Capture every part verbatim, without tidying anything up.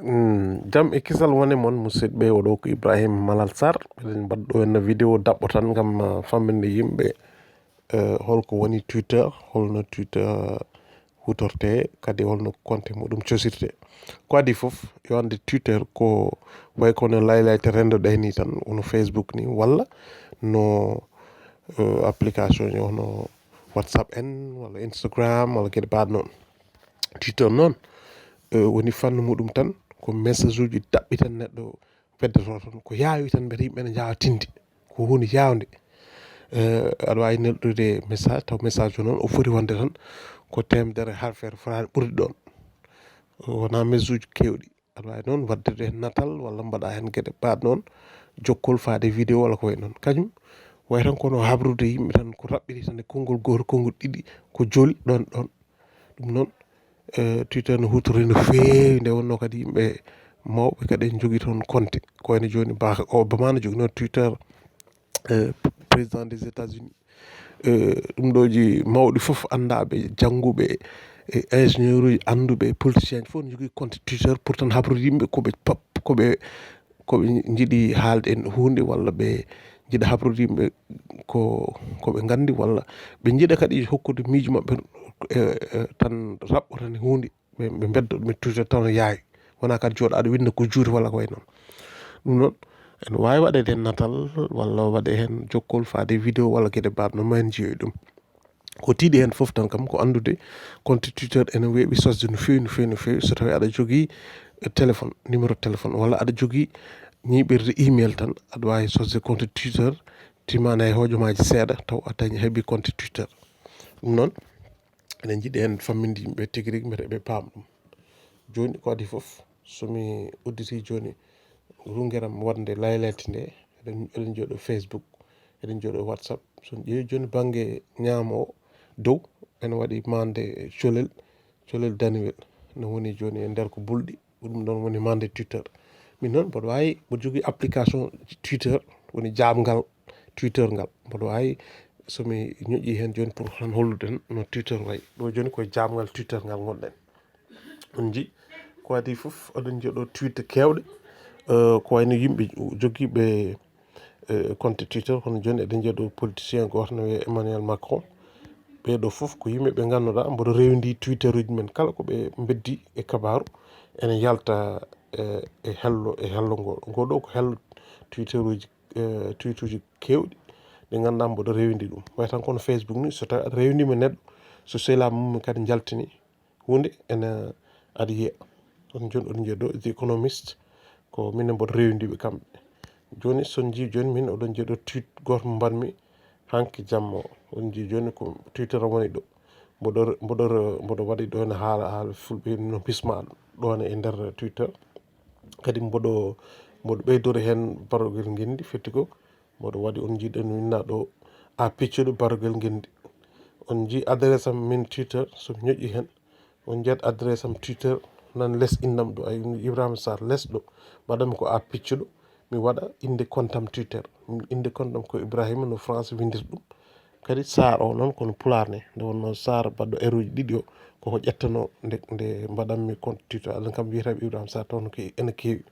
Mm, jam e kisal wone mon, musidɓe. Oɗo ko Ibrahim Malal Sarr. Eɗen mbaɗa ɗo henno vidéo daɓɓo tan ngam, uh, famminde yimɓe, uh, holko woni Twitter, holno Twitter hutorte, kadi holno compte muɗum cosirte. Ko adi fof, yo ande Twitter ko way kono laylayte rendo ɗe ni tan, wono Facebook ni, walla no, uh, application yo hono WhatsApp en, walla Instagram, walla geɗe mbaɗ noon. Twitter noon, uh, woni fannu muɗum tan, ko message uji daɓɓi tan neɗɗo weddoto toon, ko yaawi tan, mbiyata yimɓe ne njaawa tinde. Ko huunde yaawnde. Eh, aɗa waawi nelɗude message, taw message o noon o foti wonde tan ko teemedere harfeere, fotaani ɓurde ɗoon. Wonaa message uji keewɗi. Aɗa waawi noon waɗde heen natal walla mbaɗa heen geɗe mbaɗ noon, jokkol faade vidéo walla ko wayi noon. Kañum wayi tan kono habrude yimɓe tan, ko raɓɓiɗi tan e konngol gooto, konngol ɗiɗi, ko joli ɗoon ɗoon. Ɗum noon, eh, Twitter no huutoree no feewi, nde wonnoo kadi yimɓe mawɓe kadi en njogii toon compte. Ko wayno jooni Ba-, o Obama no joginoo Twitter, eh, président des États-Unis. Eh, ɗum ɗooji mawɗi fof anndaɓe, jannguɓe, e ingénieur uji annduɓe, politicien fof no jogii compte Twitter pour tan habrude yimɓe ko ɓe pap-, ko ɓe, ko ɓe njiɗi haalde en huunde, walla ɓe njiɗa habrude yimɓe ko, ko ɓe nganndi, walla ɓe njiɗa kadi hokkude miijo maɓɓe, eh, eh, tan raɓɓo tan e huunde, ɓe, ɓe mbedda ɗum e Twitter taw no yaawi. Wonaa kadi jooɗo aɗa winnda ko juuti walla ko wayi noon. Ɗum noon, ene waawi waɗeede heen natal, walla waɗe heen jokkol faade vidéo walla geɗe mbaɗ no ma en njiyoy ɗum. Ko tiiɗi heen fof tan kam ko anndude compte Twitter ene weeɓi sosde no feewi, no feewi, no feewi. So tawii aɗa jogii, eh, téléphone, numéro téléphone, walla aɗa jogii ñiiɓirde email tan, aɗa waawi sosde compte Twitter, timaani hay hojomaaji seeɗa, taw a dañi, heɓi compte Twitter. Ɗum noon, eɗen njiɗi heen famminde yimɓe tigi rigi, mbete ɓe paam ɗum. Jooni ko adii fof, so mi udditi jooni, rungeram waɗnde laylayti nde, eɗen, eɗen jooɗo Facebook, eɗen jooɗo WhatsApp. So on ƴeewi jooni bannge ñaamo o dow, ene waɗi maande colel, colel daniwel. No woni jooni e nder ko bulɗi, ko ɗum ɗoon woni maande Twitter. Min noon mboɗo waawi, mboɗo jogii application Twitter, woni jaabngal Twitter ngal. Mboɗo waawi, so mi ñoƴƴii heen jooni pour tan hollude en no Twitter wayi. Ɗo jooni koye jaabngal Twitter ngal ngonɗen. On njii, ko adii fof, oɗon njii ɗo tweet keewɗe, eh, ko wayno yimɓe jogiiɓe, eh, compte Twitter, kono jooni eɗen njii ɗo politicien gooto no wiyee Emmanuel Macron. Ɓee ɗo fof ko yimɓe ɓe ngannduɗaa mboɗo rewndi Twitter uji men kala ko ɓe mbeddi e kabaaru ene yalta, eh, e hello, e hello ngo. Ngo ɗo ko hello Twitter uji, eh, tweet uji keewɗi ɗi ngannduɗaa mboɗo rewndi ɗum. Way tan kono Facebook ni, so tawi aɗa rewndi mo neɗɗo, so selaama mum kadi njaltini, huunde ene aɗa yiya. On jooni oɗon njiya ɗo The Economist, ko minen mboɗo rewndi ɓe kamɓe. Jooni so on njii jooni min oɗon njiya ɗo tweet gooto mo mbaɗmi hanki jamma o. On njii jooni ko Twitter o woni ɗo. Mboɗo, mboɗo, mboɗo waɗi ɗo ene haala, haala fulɓe no bisma ɗo ne e nder Twitter. Kadi mboɗo, mboɗo ɓeydori heen barogel ngenndi firti ko mboɗo waɗi, on njii ɗo no winnaa ɗo A Piccuɗo barogel ngenndi. On njii adresse am min Twitter, so mi ñoƴƴi heen, on njiyat adresse am Twitter nan les innde am ɗo, ay Ibrahima Sarr les ɗo. Mbaɗanmi ko A Piccuɗo, mi waɗa innde compte am Twitter. Innde compte am ko Ibrahima no France winndiri ɗum. Kadi Sarr o noon kono pulaar ne. Nde wonnoo Sarr baɗɗo eruuji ɗiɗi o, koko ƴettanoo nde, nde mbaɗanmi compte Twitter. Aɗa kam wiyetee Ibrahima Sarr taw no ke-, ene keewi.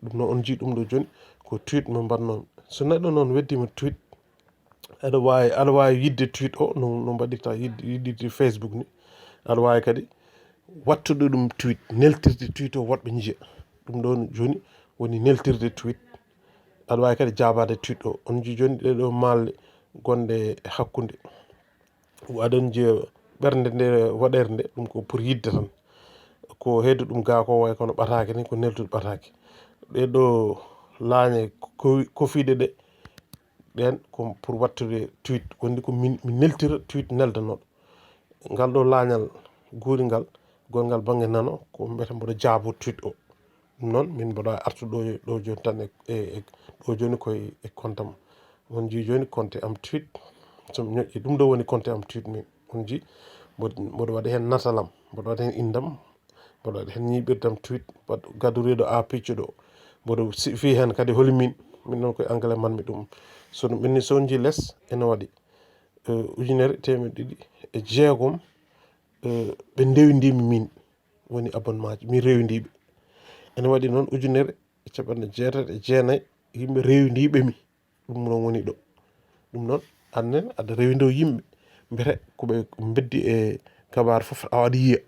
Ɗum noon on njii ɗum ɗo jooni, ko tweet mo mbaɗnoomi. So neɗɗo noon weddiima tweet, aɗa waawi, aɗa waawi yiɗde tweet o, no, no mbaɗirta yiɗ-, yiɗirde Facebook ni. Aɗa waawi kadi wattude ɗum tweet, neltirde tweet o woɗɓe njiya. Ɗum ɗo jooni woni neltirde tweet. Aɗa waawi kadi jaabaade tweet o. On njii jooni ɗee ɗo maalle gonɗe e hakkunde. Aɗon njiya ɓernde nde waɗeede nde, ɗum ko pour yiɗde tan. Ko heedu ɗum gaa ko way kono ɓataake ni, ko neldude ɓataake. Ɗee ɗo laañe ko-, kofiiɗe ɗe, ɗeen ko pour wattude tweet. Wondi ko min, mi neltira tweet neldanooɗo. Ngal ɗo laañal guuri ngal, gongal bannge nano, ko mbiyata mboɗo jaabo tweet o. Ɗum noon, min mboɗo artu ɗo, ɗo jooni tan e, e, e, ɗo jooni koye e compte am. On njii jooni compte am tweet. So mi ñoƴƴi, ɗum ɗo woni compte am tweet min. On njii, mboɗo, mboɗo waɗi heen natal am, mboɗo waɗi heen innde am, mboɗo waɗi heen ñiiɓirde am tweet, mboɗo gadoriiɗo A Piccuɗo. Mboɗo si-, fii heen kadi holi min, min noon koye anglais mbaɗmi ɗum. So ɗum inni, so on njii les, ene waɗi, eh, ujunere teemedde ɗiɗi e jeegom, eh, ɓe ndewndimi min. Woni abonnement ji, min rewndi ɓe. Ene waɗi noon ujunere e capanɗe jeetati e jeenayi yimɓe rewindiiɓe mi. Ɗum noon woni ɗo. Ɗum noon, annen aɗa rewindoo yimɓe. Mbete ko ɓe mbeddi e kabaar fof, awa aɗa yiya.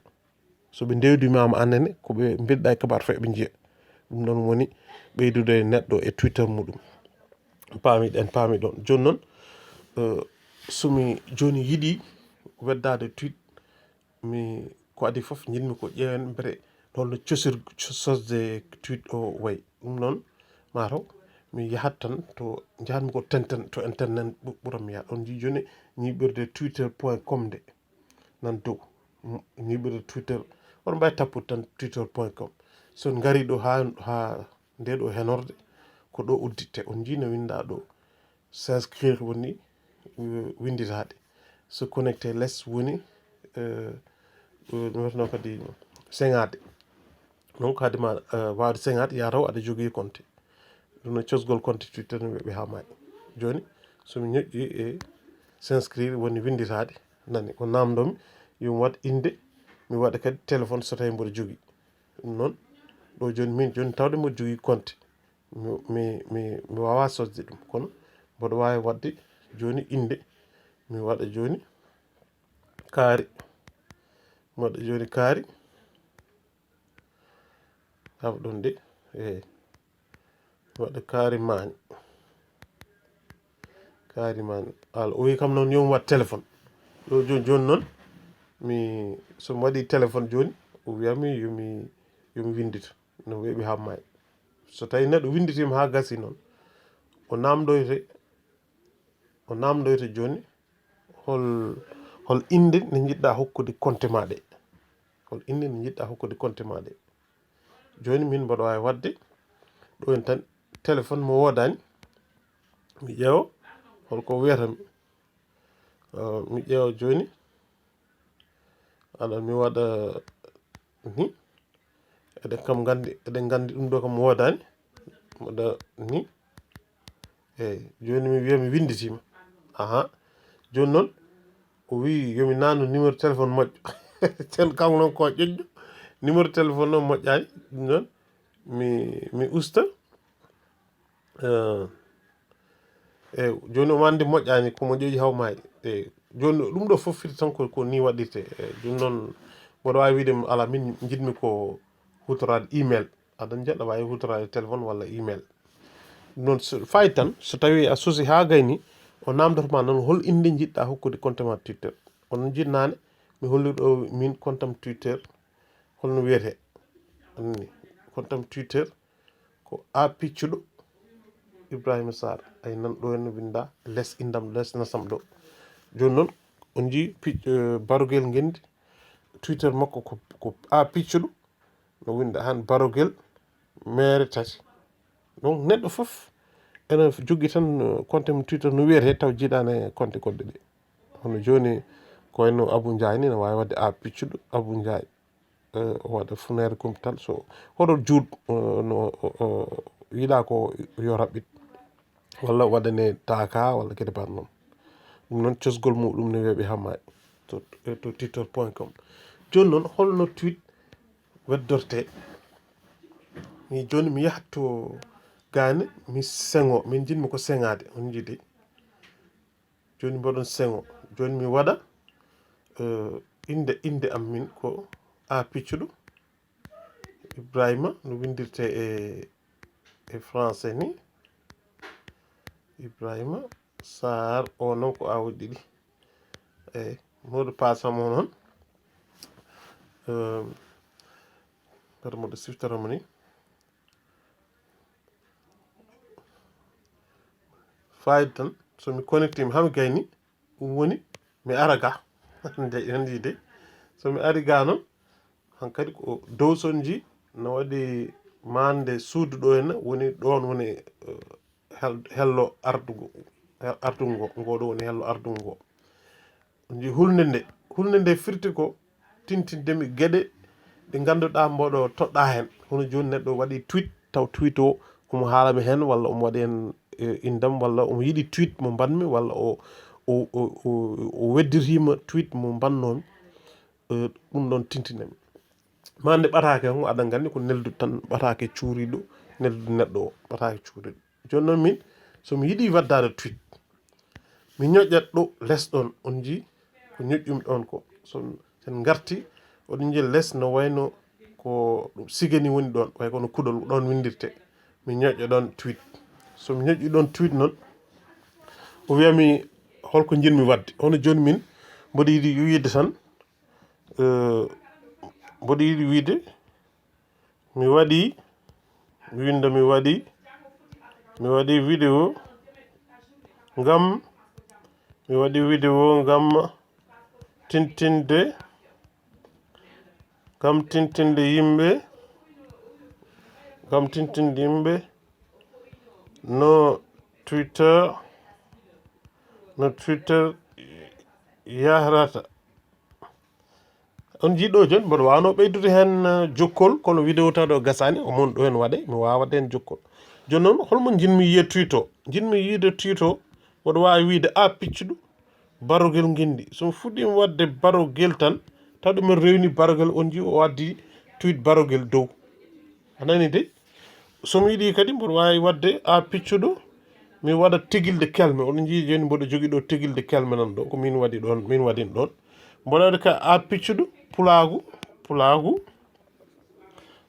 So ɓe ndewdi maama annene, ko ɓe mbedda e kabaar fof eɓe njiya. Ɗum noon woni ɓeydude neɗɗo e Twitter muɗum. Paami ɗen, paami ɗon. Jooni noon, eh, so mi jooni yiɗi weddaade tweet, mi, ko adii fof, njiɗmi ko ƴeewen mbete holno cosir-, cosde tweet o wayi. Ɗum noon, maa taw mi yahat tan to njahatmi ko tenten, to internet ɓu-, ɓuran mi yaha. On njii jooni ñiiɓirde twitter point com nde. Nan dow, m-, ñiiɓirde Twitter. Oɗon mbaawi tappude tan twitter point com. So on ngarii ɗo haa, haa nde ɗo henorde, ko ɗo udditte. On njii no winndaa ɗo. S'inscrire woni, eh, winnditaade. Se connecter less woni, eh, ɗo, ɗum wiyeteno kadi seŋaade. Donc, haade ma, eh, waawde seŋaade, yaa taw aɗa jogii compte. Ɗum no cosgol compte Twitter no wiyaɓe haa maayi. Jooni, so mi ñoƴƴi e s'inscrire woni winnditaade, nani, ko naamndomi, yo mi waɗ innde, mi waɗa kadi téléphone so tawii mboɗo jogii. Ɗum noon, ɗo jooni min, jooni tawde mboɗo jogii compte, mi, mi, mi, mi waawaa sosde ɗum. Kono mboɗo waawi waɗde jooni innde, mi waɗa jooni kaari. Mi waɗa jooni kaari. Haɓ ɗon de. Eey. Waɗa kaari maañ. Kaari maañ. Al, o wi kam noon, yo mi waɗ téléphone. Ɗo jooni, jooni noon, mi, so mi waɗi téléphone jooni, o wiyami yo mi, yo mi winndito. No weeɓi haa maayi. So tawii neɗɗo winnditiima haa gasi noon, o naamndoyte, o naamndoyte jooni, hol, hol innde nde njiɗɗaa hokkude compte maa ɗe? Hol innde nde njiɗɗaa hokkude compte maa ɗe? Jooni min mboɗo waawi waɗde ɗo en tan téléphone mo woodaani. Mi ƴeewa hol ko wiyata mi. Ah, mi ƴeewa jooni. Aɗa mi waɗa ni. Eɗen kam nganndi, eɗen nganndi ɗum ɗo kam woodaani. Mboɗo ni. Eey, jooni mi wiya mi winnditiima. Aha. Jooni noon, o wii yo mi naamndo numéro téléphone moƴƴo. Cen kanko noon ko ƴoƴƴo. Numéro téléphone noon moƴƴaani. Ɗum noon, mi, mi usta. Eh, eh, jooni omo anndi moƴƴaani, ko mo ƴoƴi haw maayi. Eh, jooni ɗum ɗo fof fiti tan ko, ko ni waɗirte. Eh, ɗum noon, mboɗo waawi wiide mi alaa, min njiɗmi ko huutoraade email. Aɗa njiya, aɗa waawi huutoraade téléphone walla email. Ɗum noon, so, fayda tan, so tawii a sosi haa gayni, o naamndoto ma noon hol innde njiɗɗaa hokkude compte ma Twitter. Onon njiɗnaane, mi holli ɗo min compte am Twitter, holno wiyetee? Anni, compte am Twitter ko A Piccuɗo Ibrahima Sarr. Ay nan ɗo en no winnda les indam, les nasam ɗo. Jooni noon, on njii pic-, eh, barogel ngenndi, Twitter makko ko, ko A Piccuɗo, no winnda han barogel meere tati. Donc, neɗɗo fof ene jogii tan, eh, compte mum Twitter no wiyetee, taw jiiɗaani e compte goɗɗe ɗe. Hono jooni, ko wayno Abou Ndiaye ni, no waawi waɗde A Piccuɗo Abou Ndiaye. Eh, o waɗa funeere kumpital, so hoto juut, eh, no, o, o yiɗaa ko yo raɓɓit. Walla waɗane taaka, walla kadi ban noon. Ɗum noon, cosgol muɗum ne weeɓi haa maayi to, to twitter point com. Jooni noon, holno tweet weddortee? Mi jooni mi yahat to gaane, mi seŋo, min njiɗmi ko seŋaade, on njiɗi. Jooni mboɗon seŋo. Jooni mi waɗa, eh, innde, innde am min ko A Piccuɗo Ibrahima, no winndirtee e, e français ni. Ibrahima Sarr, o noon ko awdi ɗiɗi. Eey, mot de passe am o noon. Eh, mbeɗa mboɗo siftora mo ni. Fayda tan, so mi connecté mi, haa mi gayni, ɗum woni mi ara ga. Nde, nde, nde. So mi ari ga noon, hankadi ko dow sonji no waɗi maande suudu ɗo henna, woni ɗoon woni, eh, hel-, hello ardugo, hel-, ardugo ngo, ngo ɗo woni hello ardugo ngo. Nji hulnde nde, hulnde nde firti ko tintinde mi geɗe ɗe ngannduɗaa mboɗo toɗɗaa heen. Hono jooni neɗɗo waɗi tweet, taw tweet o omo haalami heen, walla omo waɗi heen, eh, indam, walla omo yiɗi tweet mo mbaɗmi, walla o, o, o, o, o weddiriima tweet mo mbaɗnoomi. Eh, ɗum ɗoon tintinami. Maa nde ɓataake on, aɗa nganndi ko neldude tan, ɓataake cuuriiɗo, neldude neɗɗo o, ɓataake cuuriiɗo. Jooni noon min, so mi yiɗi waddaade tweet, mi ñoƴƴat ɗo les ɗoon, on njii ko ñoƴƴumi ɗoon ko. So, so en ngarti, oɗon njii les no wayno ko ɗum sigani woni ɗoon, way kono kuɗol ɗoon winndirte. Mi ñoƴƴa ɗoon tweet. So mi ñoƴƴi ɗoon tweet noon, o wiya mi holko njiɗmi waɗde. Hono jooni min, mboɗo yiɗi wiide tan, eh, mboɗo yiɗi wiide, mi waɗi, winnda mi waɗi, mi waɗi vidéo ngam, mi waɗi vidéo ngam tintinde, ngam tintinde yimɓe, ngam tintinde yimɓe no Twitter, no Twitter yahrata. On njii ɗo jooni, mboɗo waawno ɓeydude heen, eh, jokkol, kono vidéo taw ɗo gasaani, o mon ɗo heen waɗe, mi waawat heen jokkol. Jooni noon, holmo njiɗmi yiye tweet o? Njiɗmi yiide tweet o, mboɗo waawi wiide a piccuɗo, barogel ngenndi. So mi fuɗɗiima waɗde barogel tan, taw ɗum en rewni barogel, on njii o addi tweet barogel dow. A nani de? So mi yiɗi kadi, mboɗo waawi waɗde a piccuɗo, mi waɗa tigilde kelme. Oɗon njii jooni mboɗo jogii ɗo tigilde kelme nan ɗo, ko min waɗi ɗoon, min waɗin ɗoon. Mboɗo waɗi ka a piccuɗo, pulaagu, pulaagu.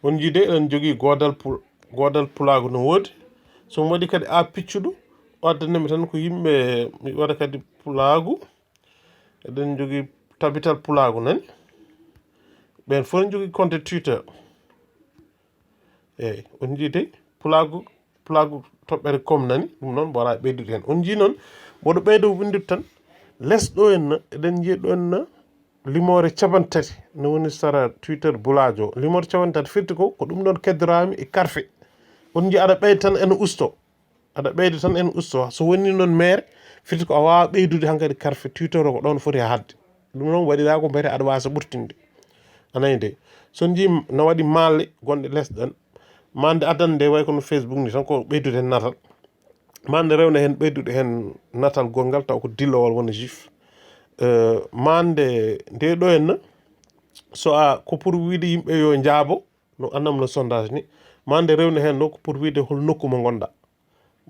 On njii de, eɗen jogii goodal pul-, goodal pulaagu no woodi. So mi waɗi kadi a piccuɗo, o addanami tan ko yimɓe, mi waɗa kadi pulaagu. Eɗen jogii tabital pulaagu nani. Ɓeen fof ne jogii compte Twitter. Eeyi, on njii de, pulaagu, pulaagu toɓɓere com nani, ɗum noon mboɗo ɓeydude heen. On njii noon, mboɗo ɓeydo winndude tan, les ɗo en na, eɗen njiya ɗo en na, limoore cappanɗe tati, no woni sara Twitter bulaajo. Limoore cappanɗe tati firti ko, ko ɗum ɗoon keddoraami e karfe. On njii aɗa ɓeyda tan ene usto. Aɗa ɓeyda tan ene usto. So woni noon meere, firti ko a waawaa ɓeydude hankadi karfe Twitter o ko ɗoon foti haɗde. Ɗum noon waɗiraa ko mbiyetee aɗa waasa ɓurtinde. A nani de? So njii no waɗi maalle gonɗe les ɗoon. Maa nde addana nde way kono Facebook ni tan ko ɓeydude heen natal. Maa nde rewna heen ɓeydude heen natal gonngal taw ko dillowal wona juif. Eh, maa nde nde ɗo en na, so a ko pour wiide yimɓe yo njaabo, no annam no sondage ni. Maa nde rewna heen ɗo ko pour wiide hol nokku mo ngonɗa.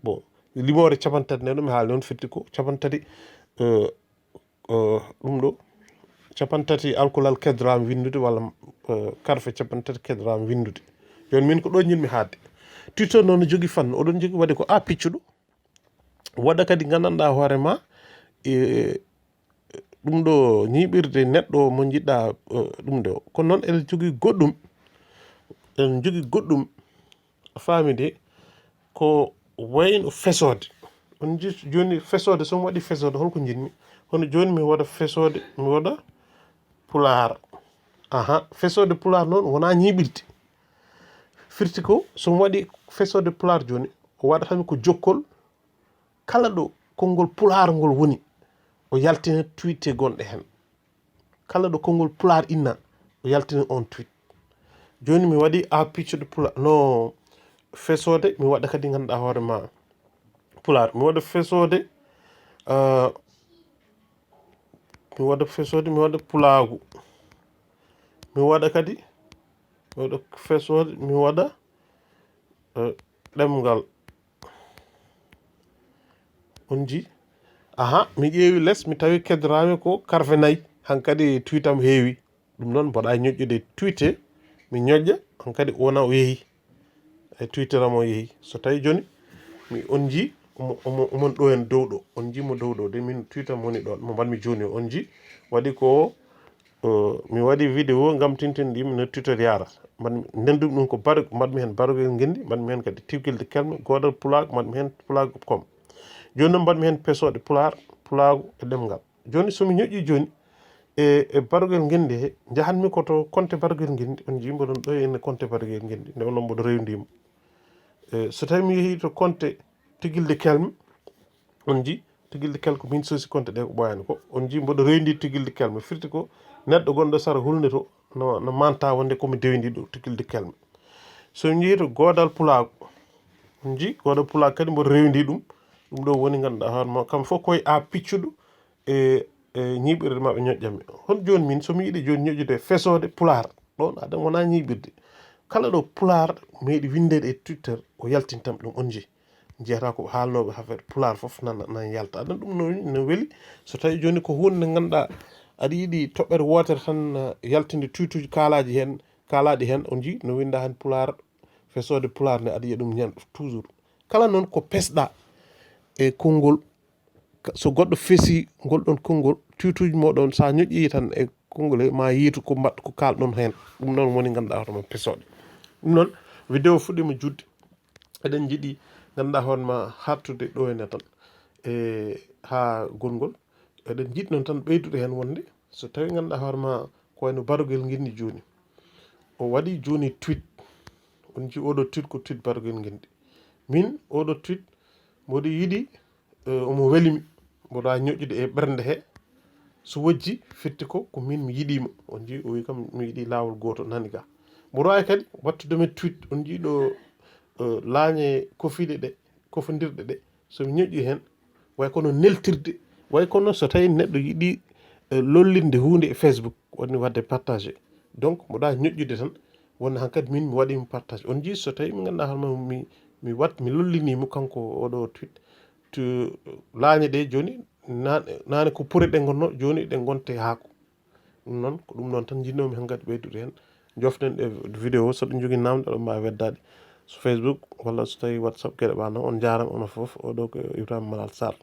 Bon, limoore cappanɗe tati nde ɗo mi haali noon firti ko cappanɗe tati, eh, eh, ɗum ɗo, cappanɗe tati alkulal keddoraami winndude walla, eh, karfe cappanɗe tati keddoraami winndude. Jooni min ko ɗo njiɗmi haadde. Twitter noon no jogii fannu, oɗon jogii waɗi ko a piccuɗo, waɗa kadi nganndanɗaa hoore ma, e, ɗum ɗo ñiiɓirde neɗɗo mo njiɗɗa, eh, ɗum ɗo. Kono noon eɗen jogii goɗɗum, eɗen jogii goɗɗum, a faami de, ko wayno fesoode. On njii jooni fesoode, so mi waɗi fesoode, holko njiɗmi? Hono jooni mi waɗa fesoode, mi waɗa pulaar. Aha, fesoode pulaar noon wonaa ñiiɓirde. Firti ko, so mi waɗi fesoode pulaar jooni, o waɗata mi ko jokkol, kala ɗo konngol pulaar ngol woni, o yaltina tweet e gonɗe heen. Kala ɗo konngol pulaar inna, o yaltina on tweet. Jooni mi waɗi a piccuɗo pulaar, no fesoode, mi waɗa kadi ngannduɗaa hoore ma pulaar. Mi waɗa fesoode, ah, mi waɗa fesoode, mi waɗa pulaagu. Mi waɗa kadi, mi waɗa fesoode, mi waɗa, eh, ɗemngal. On njii? Aha, mi ƴeewi les, mi tawi keddoraami ko karfe nayi. Hankadi tweet am heewi. Ɗum noon mboɗa ñoƴƴude tweet he, mi ñoƴƴa, hankadi wona o yehi. E Twitter am o yehi. So tawi jooni, mi, on njii, omo, omo, omon ɗo en dow ɗo. On njii mo dow ɗo, de min Twitter am woni ɗoon, mo mbaɗmi jooni o. On njii, waɗi ko, eh, mi waɗi vidéo ngam tintinde yimɓe no Twitter yaara. Mbaɗmi, nden ɗum, ɗum ko bar-, mbaɗmi heen barogel ngenndi, mbaɗmi heen kadi tigilde kelme, goodal pulaar, mbaɗmi heen pulaar point com. Jooni noon mbaɗmi heen fesoode pulaar, pulaagu e ɗemngal. Jooni so mi ñoƴƴi jooni e, e barogel ngenndi he, njahanmi ko to konte barogel ngenndi, on njii mboɗon ɗo e konte barogel ngenndi, nde onon mboɗo rewndi mo. E, so tawi mi yehii to konte tigilde kelme, on njii tigilde kelme ko min sosi konte ɗe ko ɓooyaani ko, on njii mboɗo rewndi tigilde kelme, firti ko neɗɗo gonɗo sara hulnde to, no, no manta wonde ko mi dewindi ɗo tigilde kelme. So njii to goodal pulaagu, on njii goodal pulaagu kadi mboɗo rewndi ɗum, ɗum ɗo woni ngannduɗaa hoore ma, kam fof koye a piccuɗo e, e ñiiɓirde maɓɓe ñoƴƴam mi. Hono jooni min, so mi yiɗi jooni ñoƴƴude fesoode pulaar, Ɗon aɗa wona ñiiɓirde. Kala ɗo pulaar meeɗi winndeede e Twitter, o yaltintam ɗum, on njii. Njiyata ko haalnooɓe affaire pulaar fof nan, nan yalta. Aɗa ɗum no, no weli. So tawi jooni ko huunde nde ngannduɗaa aɗa yiɗi toɓɓere wootere tan, eh, yaltinde tweetuuji kaalaaji heen, kaalaaɗi heen, on njii no winnda heen pulaar, fesoode pulaar nde aɗa yiya ɗum ñan toujours. Kala noon ko pesɗa e konngol, ka-, so goɗɗo fesi ngol ɗon konngol, tweetuuji mooɗon, so a ñoƴƴii tan e konngol he, ma yiitu ko mbaɗ-, ko kaalɗon heen. Ɗum noon woni ngannduɗaa hoto ma pesooɗe. Ɗum noon, vidéo fuɗɗiima juutde. Eɗen njiɗi ngannduɗaa hoore ma haɗtude ɗo henne tan. E haa gongol, eɗen njiɗi noon tan ɓeydude heen wonde, so tawi ngannduɗaa hoore ma ko wayno Barogel Nginndi jooni. O waɗi jooni tweet. On njii oɗo tweet ko tweet Barogel Nginndi. Min, oɗo tweet, mboɗo yiɗi, eh, omo weli mi. Mboɗo waawi ñoƴƴude e ɓernde he. So wojji, firti ko, ko min mi yiɗi mo. On njii, o wi kam, mi yiɗi laawol gooto nani ga. Mboɗo waawi kadi wattude mi tweet. On njii ɗo, eh, laañe kofiiɗe ɗe, kofondirɗe ɗe. So mi ñoƴƴi heen, way kono neltirde, way kono so tawi neɗɗo yiɗi, eh, lollinde huunde e Facebook, woni waɗde partagé. Donc, mboɗo waawi ñoƴƴude tan, wonde hankadi min mi waɗi mi partagé. On njii so tawi mi ngannduɗaa hoore ma mi, mi wat, mi lollinii mo kanko oɗo tweet. To laañe ɗe jooni, na-, naane ko pure ɗe ngonno, jooni ɗe ngonte haako. Ɗum noon, ko ɗum noon tan njiɗnoomi hankadi ɓeydude heen. Joften ɗe vidéo, so ɗum jogii naamnde, aɗa mbaawi weddaade. So Facebook, walla so tawi WhatsApp, geɗe ɓaano, on njaaraama onon fof. Oɗo ko Ibrahima Malal Sarr.